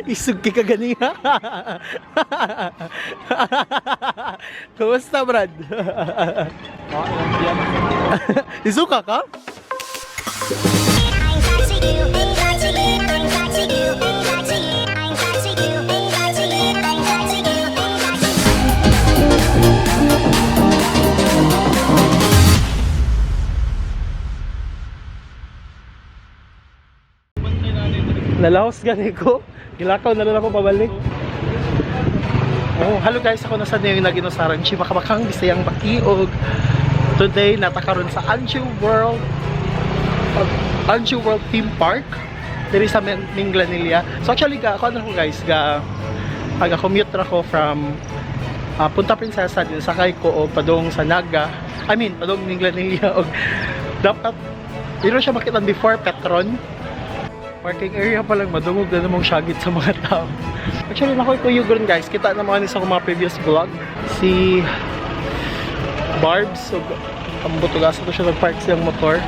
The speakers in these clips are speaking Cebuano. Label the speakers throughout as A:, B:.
A: Isug ka ganiha. Kumusta, Brad? Isuka ka? Nalahos gani ko. Gilakaw na lang ako pabalik. Oh, hello guys, ako na sa yung naginusaran si Makabakang Bisayang Bakiog. Today natakaron sa Anju World Anju World Theme Park diri sa Minglanilla. So actually ga ako ano ko guys, ga aga commute ra ko from Punta Princesa din sakay ko og padung sa Naga. I mean, padung Minglanilla og dapat pero siya makita before Petron. Parking area pa lang madungog na namang syagit sa mga tao. Actually, nakoy kuyog ron guys. Kita na mga ni sa akong mga previous vlog. Si Barbs, so, ang butugasan to siya nag-park siyang motor.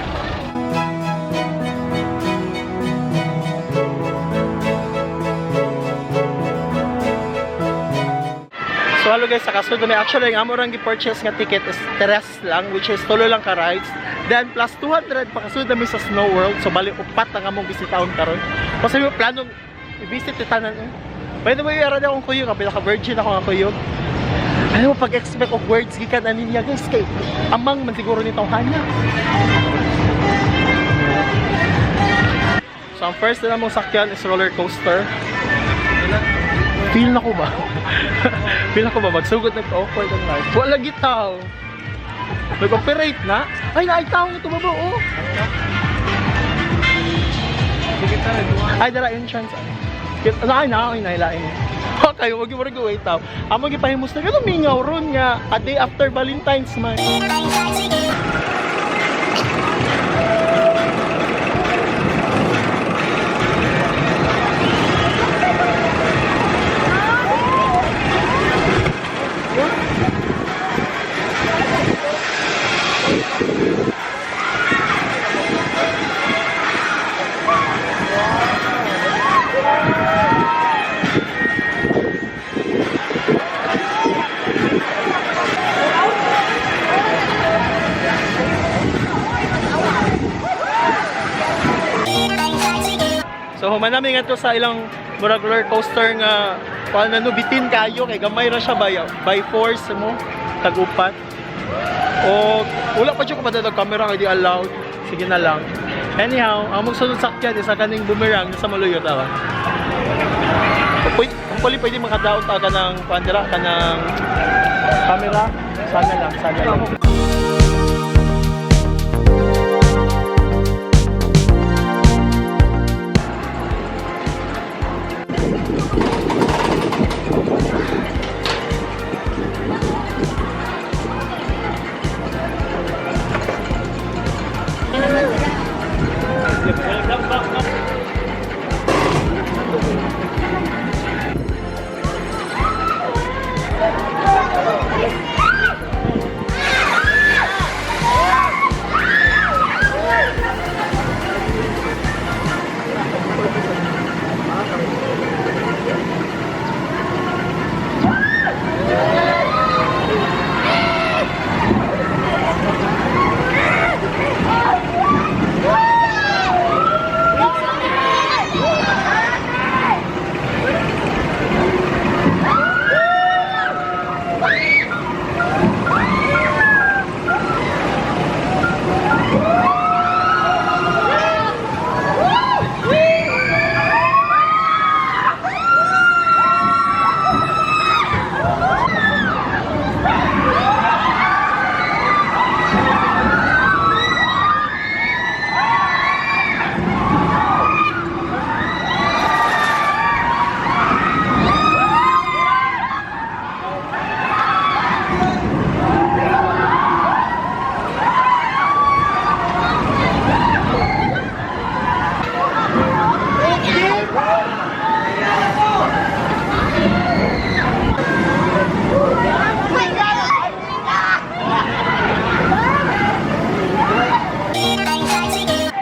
A: So hello guys, sa kasunod na may actually ang amo rang gi-purchase nga ticket is tres lang, which is tulo lang ka rides. Then plus 200 pa kasunod na may sa Snow World. So bali upat ang among bisitaon karon. Kasi may planong i-visit ni tanan eh. By the way, ara na akong kuyog, ang pinaka-virgin ako nga kuyog. Ano mo pag-expect of words gikan ani niya guys kay amang man siguro ni tawhana. So ang first na namong sakyan is roller coaster. Feel na ko ba? Feel na ko ba? Magsugod nag-awkward ang life. Wala gitaw. Nag-operate na. Ay, naay tao nga tumaba, oh. Ay, dara entrance. Ay, na, ay, nailain. Okay, wag mo rin wait tao. Amo gipahimos na ganun mingaw ron nga a day after Valentine's man. So human namin nga to sa ilang murag roller coaster nga kuan na no bitin kayo kay gamay ra siya by force mo tag-upat. O wala pa jud ko padala camera kay di allowed. Sige na lang. Anyhow, ang mong sunod sakyan is sa kaning boomerang sa Maluyo tawa. Pwede, hopefully pwede makadaot ta ka ng kuan dira ka ng camera. Sana lang, sana lang.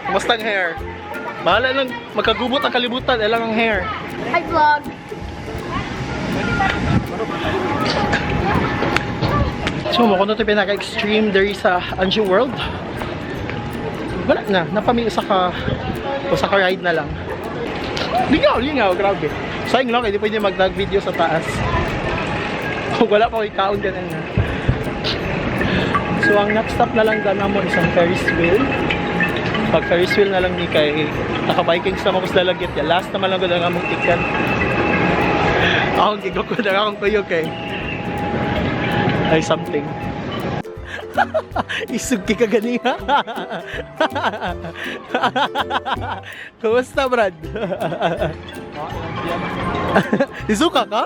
A: Kumusta ang hair? Bahala lang magkagubot ang kalibutan, ilang ang hair.
B: Hi, vlog.
A: So, mo kuno to pinaka-extreme diri sa Anju World. Wala na, napami usa ka ride na lang. Lingaw, lingaw, grabe. Sayang lang, hindi pwede mag video sa taas. Kung wala pa ko'y kaon ganun na. So, ang next stop na lang dana mo isang Ferris wheel. Pag Ferris wheel na lang ni kay naka-Vikings na mo sa lalagit. Last naman lang ko lang among ticket. Akong gigok ko na akong kuyog kay ay something. Isugki ka ganiha. Kumusta, Brad? Isuka ka?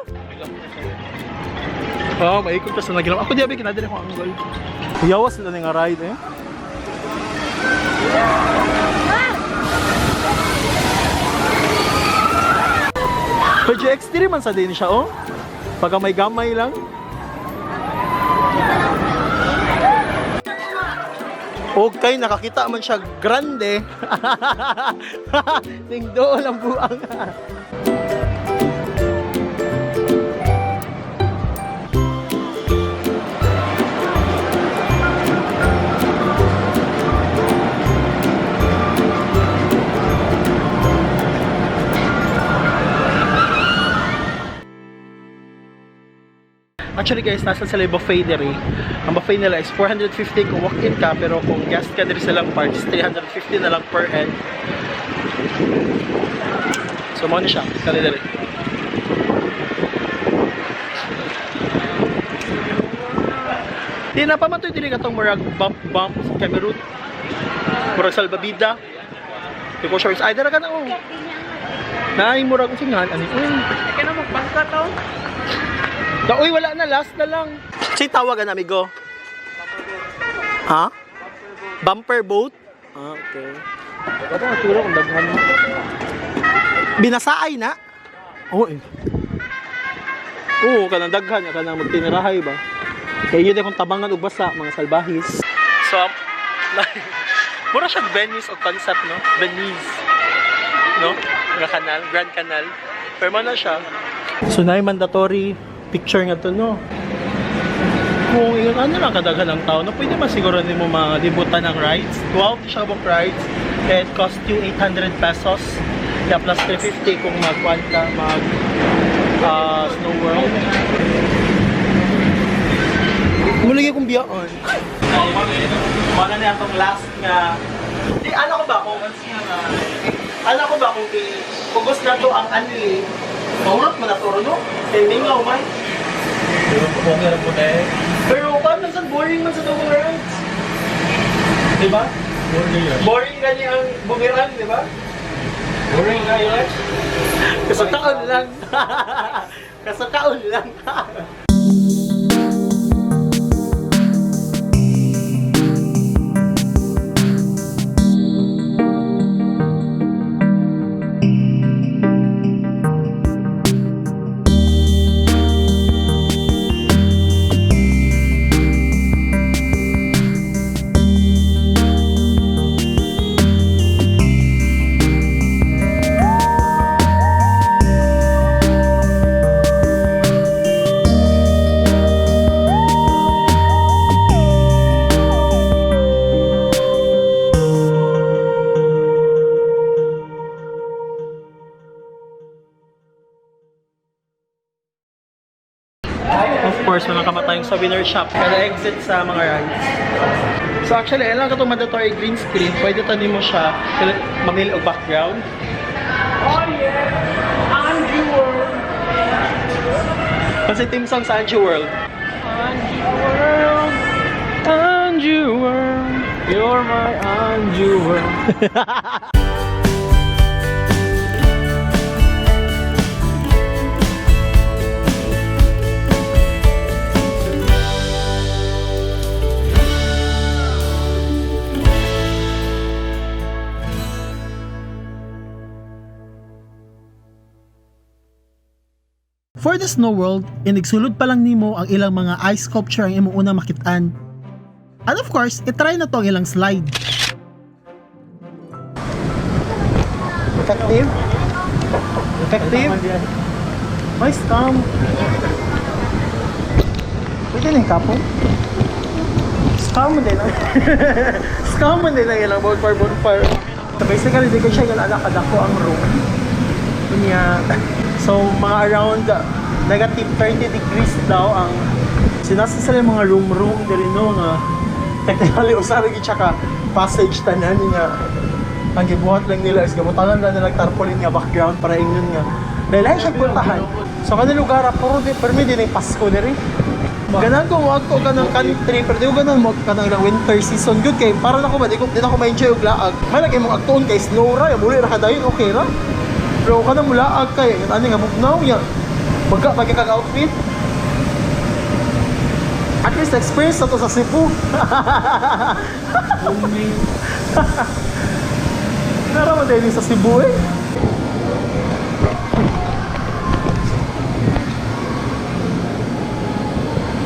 A: Oo, oh, maikot ka sa nagilam. Ako di abi kinadali akong angle. Yawas sila nga ride eh. Pero GX3 man sa din siya, oh. Pagka may gamay lang. Okay, nakakita man siya grande. Ning dool ang buang. Actually guys, nasa sila yung buffet diri. Ang buffet nila is 450 kung walk-in ka, pero kung guest ka diri sa lang parks, 350 na lang per head. So mo na siya, kali diri. Di na pa man to diri katong murag bump bump sa Cameroon. Murag salbabida. Di ko sure. Ay, dara ka na oh. Naay murag singan ani. Uy.
C: Kaya na magbangka to.
A: Da, uy, wala na. Last na lang. Sa'y tawagan, amigo? Ha? Bumper boat? Ah, okay.
C: Ito ang tsura kung daghan mo.
A: Binasaay na? Oo eh. Oo, kanang daghan, kanang magtinirahay ba? Kaya yun akong tabangan og basa, mga salbahis. So, mura siya Venice o concept, no? Venice. No? Nga kanal, Grand Canal. Pero man na siya. So, na mandatory picture nga to, no? Kung yun, ano lang kadaghan ng tao, no? Pwede man siguro nimo malibutan ng rides. 12 siya book rides. It cost you 800 pesos. Kaya plus 350 kung mag-kuan ka, mag Snow World. Muli kong biyaan. Wala na atong last nga. Di, ano ko ba kung ano ko ba kung pugos na to ang anli, mahurot mo na to, no? Kay mingaw man.
C: Pero okay lang po tayo.
A: Pero paano man boring man sa tong rides. Di ba?
C: Boring yun.
A: Boring gani ang bumiran, di ba?
C: Boring na yun.
A: Kasakaon lang. Kasakaon lang. Of course, walang kamatayang souvenir shop. Kada exit sa mga rides. So actually, alam ka itong mandatory green screen. Pwede tanin mo siya, mamili og background.
C: Oh yeah! Angie World!
A: Kasi team song sa Angie World.
C: Angie World! Angie World! You're my Angie World.
A: For the Snow World, inigsulod pa lang nimo ang ilang mga ice sculpture ang imong unang makitaan. And of course, itry na to ang ilang slide. Effective? Effective? May scam. Pwede na yung kapo? Scam mo din ah. Scam mo din ang ilang bonfire bonfire. So basically, di ko siya yung anak kadako ang room. Kunya, so mga around negative 30 degrees daw ang sinasa sila yung mga room-room diri, no, nga technically usara gyud siya ka passage tanan nga ang gibuhat lang nila is gamutangan lang nila tarpaulin nga background para ingon nga dahil ay siya puntahan. So kanang lugar ah, puro di permi din ay Pasko diri. Ganahan ko mo ka ng country pero di ko ganahan mo ka ng winter season good kay para na ko ba di na ko ma-enjoy og laag. May lagi mong agtuon kay snow ra, muli ra ka dayon, okay ra. Pero ka na mulaag kay ani nga bugnaw ya. Baga pag kag outfit. At least experience na to sa Cebu. Naraman din sa Cebu eh.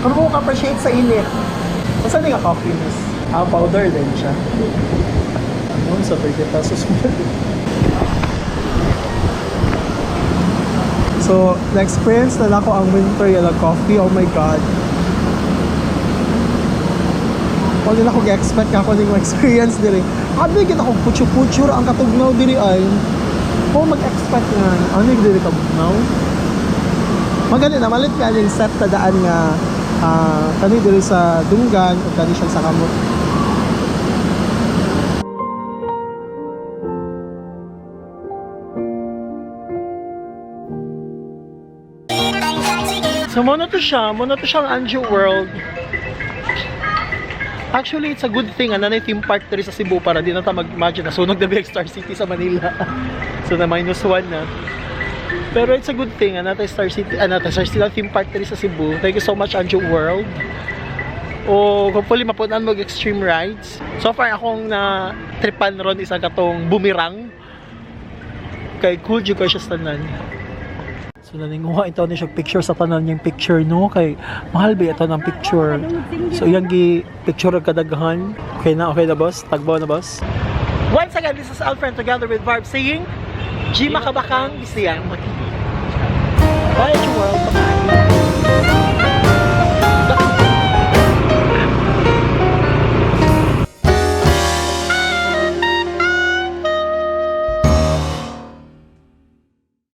A: Kung ko ka-appreciate sa init. Masa nga coffee, miss? Ah, powder din siya. Ano sa 30 pesos mo? So, na-experience na ako ang winter yellow coffee. Oh my God. Wala na ako gi-expect ako ning ma-experience diri. Abi gid ako putyo-putyo ra ang katugnaw diri ay. O mag-expect nga ano yung diri kabugnaw. Magani na malit ka ning set ta daan nga kani diri sa Dunggan o kani siya sa kamot. So mo na to siyang Anju World. Actually, it's a good thing ano na theme park diri sa Cebu para di na ta mag-imagine na sunog na Big Star City sa Manila. So na -1 na. Pero it's a good thing ano Star City, ano Star City theme park diri sa Cebu. Thank you so much, Anju World. O hopefully mapunan mag extreme rides. So far akong na tripan ron isa katong boomerang. Kay cool jud ko siya sa tanan. So naninguha ito ni siya picture sa tanan niyang picture, no, kay mahal ba ito ng picture. So iyang gi picture ang kadaghan. Okay na boss, tagbo na, boss. Once again, this is Alfred together with Barb saying, G Makabakang Bisayang Bye, World. Bye.